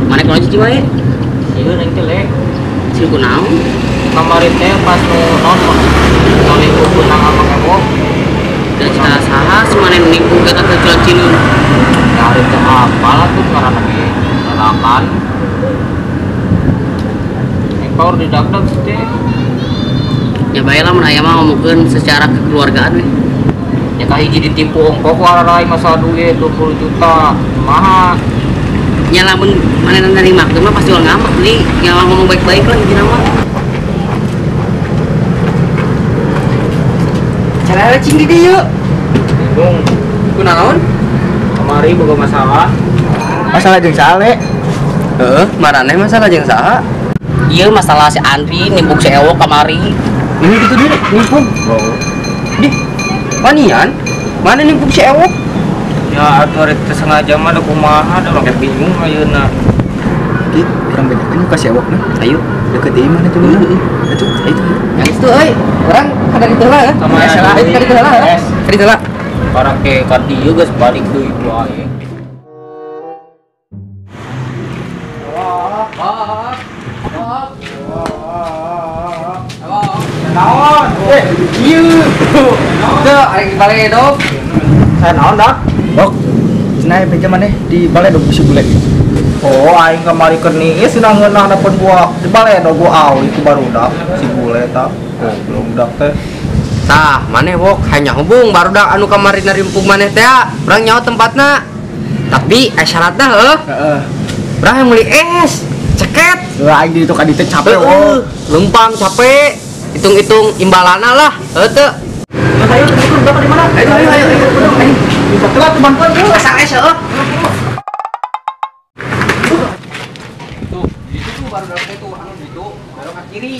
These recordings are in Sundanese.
Mana kalau cici wae? Sieun aing teh le. Sieun kunaon? Kamari teh pas nu non nipu nang Amang Ewok. Da cita saha si maneh nu nipu ka teh jual cineun. Da ari teh apal atuh ngaranna ge dalakan. Aing power didagdag teh. Ya bae lah mun aya mah ngomongkeun secara kekeluargaan we. Ya kahiji ditipu ongko ku ararai masalah duit 20 juta. Kumaha? Ya lamun manehna nerima mah pasti ulah ngambek deui. Ya ngomong baik-baik lah intina mah. Cara cing di dieu. Bingung. Kunaon? Kamari boga masalah. Masalah jeung saha le? Heeh, maraneh masalah jeung saha? Ieu masalah si Andri nimbuk si Ewok kamari. Ini gitu dia nimpuk. Dih, wanian? Mana nimpuk si Ewok? Ya atuh ari teu sengaja mah da kumaha da urang bingung ayeuna. Ki, urang bedakeun ka si Ewokna. Ayo, deket ieu mana tuh? Heeh. Atuh, ayo. Yang itu euy, urang kada ditu heula. Sama kada ditu heula. Kada ditu heula. Parake ka dieu geus balik deui ku aing. Naon? Ieu. Teu aing di baledog. Saya naon dak? Bok. Cenah beja maneh di baledog bisi bule. Oh, aing kamari keur niis cenah ngeunah dapeun buah di baledog gua awi ku barudak si bule eta. Goblok budak teh. Tah, maneh wok hanya hubung barudak anu kamari narimpung maneh teh. Urang nyaho tempatna. Tapi syaratna heuh. Heeh. Urang yang meuli es, ceket. Heuh aing di ditu ka ditu capek wok. Leumpang capek. Hitung-hitung imbalana lah, heuh teu. Mas ayo tunggu berapa di mana? Ayo ayo ayo ayo. Bisa telat tuh bantuan tuh. Asal es heuh. Tuh, di situ tuh baru dapet tuh anu gitu, baru ke kiri.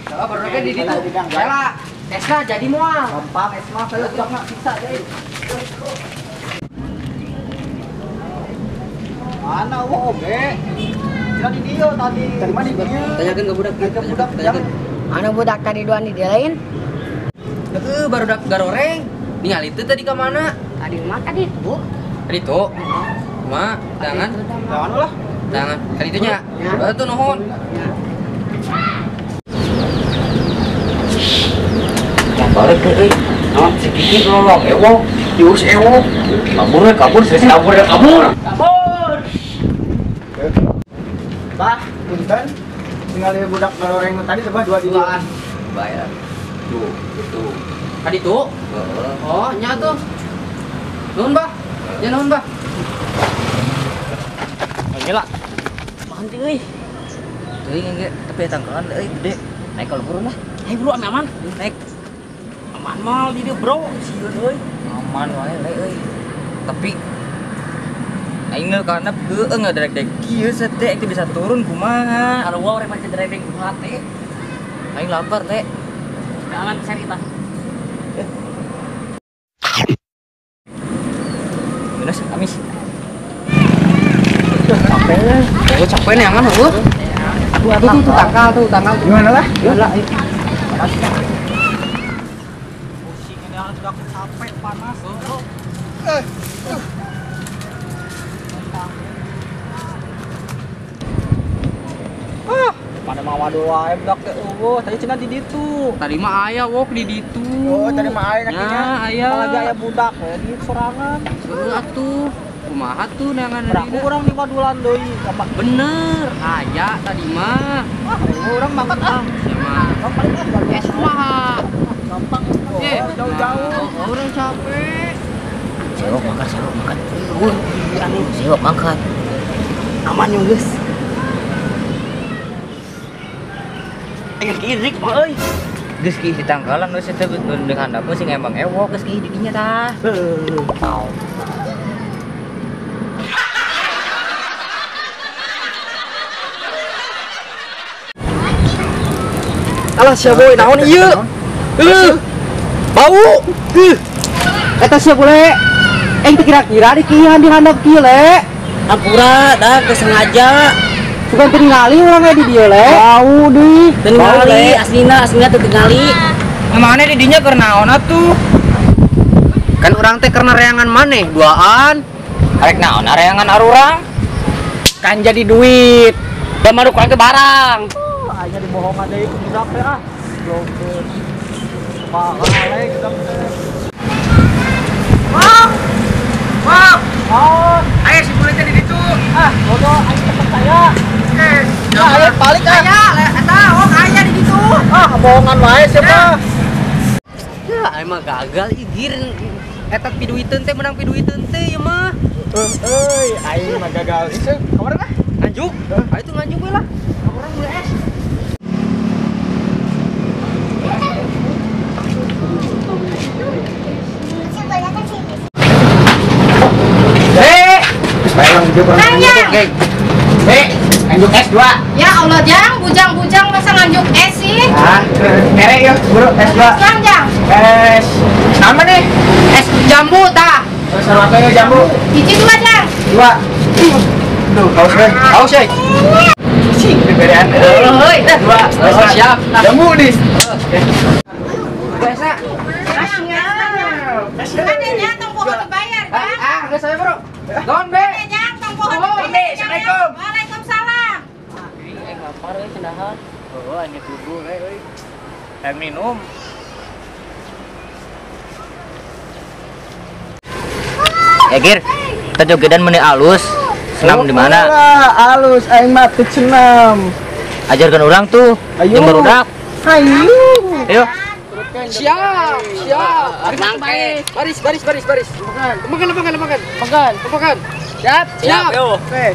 Heeh, baru dapet di ditu. Kela, esna jadi moal. Gampang es mah saya udah mah bisa deui. Mana wo oge? Cenah di dieu tadi. Tadi mah di dieu. Tanyakeun ke budak, ke budak, tanyakeun. Anu budak tadi duaan di dia lain. Heeh, barudak garoreng. Ningali teu tadi ka mana? Tadi mah tadi itu. Tadi itu. Ma, tangan. Tangan lah. Tangan. Tadi itu nya. Heeh tuh nuhun. Yang balik euy. Naon si Kiki nolong Ewok, diurus Ewok. Kabur we, kabur, saya kabur, kabur. Kabur. Bah, punten. Tinggal budak garoreng tadi coba dua duaan. Bayar. Tuh, itu. Tadi tuh? Oh, nya tuh. Nuhun, Bah. Nya nuhun, Bah. Gila. Mahal euy. Teuing ge, tapi tangkalan euy gede. Naik kalau buru lah. Ayo bro, aman. Naik. Aman mal di dieu, bro. Sieun euy. Aman wae le euy. Tapi aing geus karena heueuh ngaderek-derek kieu sete aing teh bisa turun kumaha. Kalau urang mah derek-derek kumaha teh. Aing lapar teh. Jangan share kita. Minus amis. Capek. Oh, capek nih angan heueuh. Tuh tuh tangkal tuh, tangkal. Gimana lah? Gimana lah? Pusing ini sudah capek panas. Ah, pada mawa doa budak teh eueuh, tadi cenah di ditu. Tadi mah aya wok di ditu. Oh, tadi mah aya kakinya. Aya. Apalagi aya budak we di sorangan. Heueuh atuh. Kumaha tuh neangan Beraku urang di wadulan deui. Bener, aya tadi mah. Ah, urang mangkat ah. Sama. Gampang ah. Es kumaha? Gampang. Jauh-jauh. Oh, urang capek. Sewok makan, sewok makan. Anu, sewok makan. Aman yo, geus. Ayo kirik mah euy. Geus ki ditangkalan geus teh di handap sing emang ewok geus ki di dinya tah. Alah sia boy naon ieu? Bau. Eta sia bule. Aing teh kira-kira di kieu di handap kieu le. Ampura dah kesengaja. Bukan tingali urang di dieu le. Bau deui. Tingali aslina aslina teu tingali. Mana di dinya keur naon atuh? Kan urang teh karena reangan maneh duaan. Arek naon areangan arurang? Kan jadi duit. Da maruk urang teh barang. Oh, aing dibohongan deui ku budak teh ah. Goblok. Pahale kita teh. Wah. Wah. Oh, ayo si bule teh di ditu. Ah, bodoh aing teh percaya. Ayo balik ah. Aya, eta oh aya di ditu. Ah, bohongan wae siapa? Ya, emang gagal igir eta piduiteun teh menang piduiteun teh ieu mah. Euy, aing mah gagal. Ieu kamari lah. Nganjuk. Ayo tuh nganjuk we lah. Kamari beli es. Nanya. Nganjuk es 2. Ya Allah, Jang, bujang-bujang masa nganjuk es sih? Ah, merek yuk, buru es 2. Jang, Jang. Es. Nama nih? Es jambu tah. Es apa ya jambu? Hiji 2, Jang. 2. Tuh, haus we. Haus we. Cing, beberean. Heuy, 2. Oh, siap. Jambu nih. Biasa. Adanya tong poho dibayar, Jang. Ah, geus saya, Bro. Don, be. Jang, tong poho dibayar. Assalamualaikum. Waalaikumsalam. Lapar euy cendahan. Oh, ini kudu we euy. Dan minum. Ya Gir, kita jogedan meni alus. Senam di mana? Alus aing mah teu senam. Ajarkan orang tuh. Ayo. Yang barudak. Ayo. Ayo. Siap, siap. Baris, baris, baris, baris. Makan, makan, makan. Makan, makan. Siap, siap. Oke.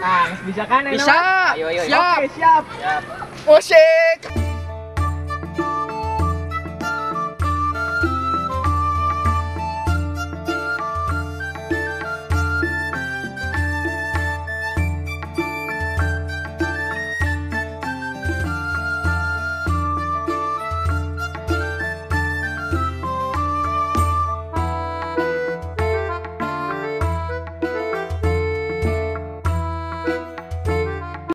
Ah, bisa kan? Bisa. Ayo, ayo, ayo. Siap. Oke, siap. Musik.